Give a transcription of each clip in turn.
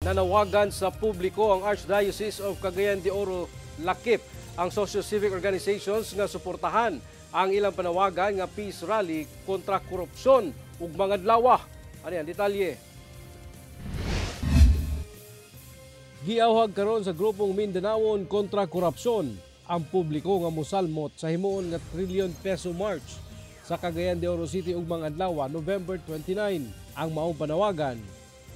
Nanawagan sa publiko ang Archdiocese of Cagayan de Oro lakip ang socio-civic organizations nga suportahan ang ilang panawagan nga peace rally kontra korupsyon ug mga adlaw. Ano yan, detalye? Giawhag karon sa grupong Mindanaon kontra korupsyon ang publiko nga mosalmot sa himuon nga trillion peso march sa Cagayan de Oro City ug mga adlaw, November 29. Ang maong panawagan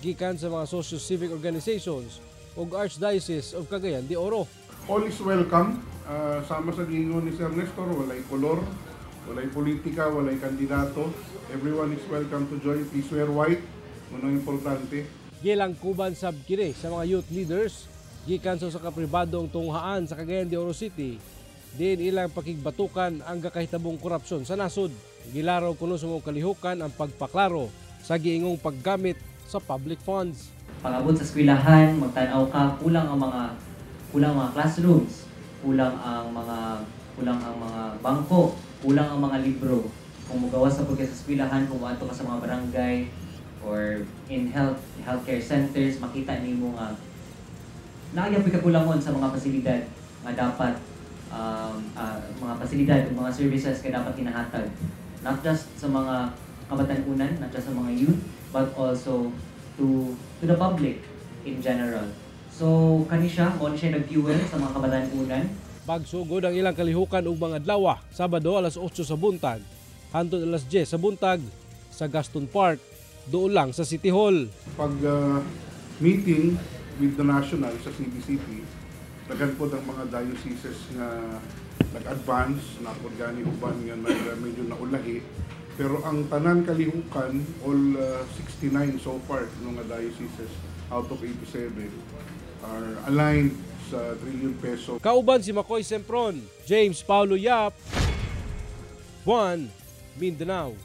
gikan sa mga socio-civic organizations ug Archdiocese of Cagayan de Oro. All is welcome. Sama sa gingon ni Sir Nestor, walay kolor, walay politika, walay kandidato. Everyone is welcome to join. Please wear white. Mao importante. Gilangkuban sab kini sa mga youth leaders gikan sa usa ka pribadong tunghaan sa Cagayan de Oro City diin ilang pakigbatukan ang gakahitabong korupsyon sa nasod. Gilaraw kuno sa mga kalihukan ang pagpaklaro sa giingong paggamit sa public funds. Pag-abot sa eskwelahan, magtan-aw ka, kulang ang mga classrooms, kulang ang mga bangko, kulang ang mga libro. Kung mugawas sa pud sa eskwelahan, kung moadto ka sa mga barangay or in healthcare centers, makita nimo nga naa gyapoy kakulangon sa mga pasilidad nga dapat mga pasilidad ug mga services nga dapat ginahatag not just sa mga kabatan-unan, not just sa mga youth, but also to the public in general. So kani siya, mao ni siya nag-fuel sa mga kabatan-unan. Pagsugod ang ilang kalihukan ug mga adlaw, Sabado alas 8 sa buntag hantod alas 10 sa buntag sa Gaston Park, doon lang sa City Hall. Pag meeting with the national sa CBCP, daghan po ang mga dioceses nga nag-advance, naa pod gani uban nga medyo naulahi. Pero ang tanan kalihukan, all 69 so far no nga dioceses out of 87 are aligned sa trillion peso. Kauban si Makoy Sempron, James Paulo Yap, 1 Mindanao.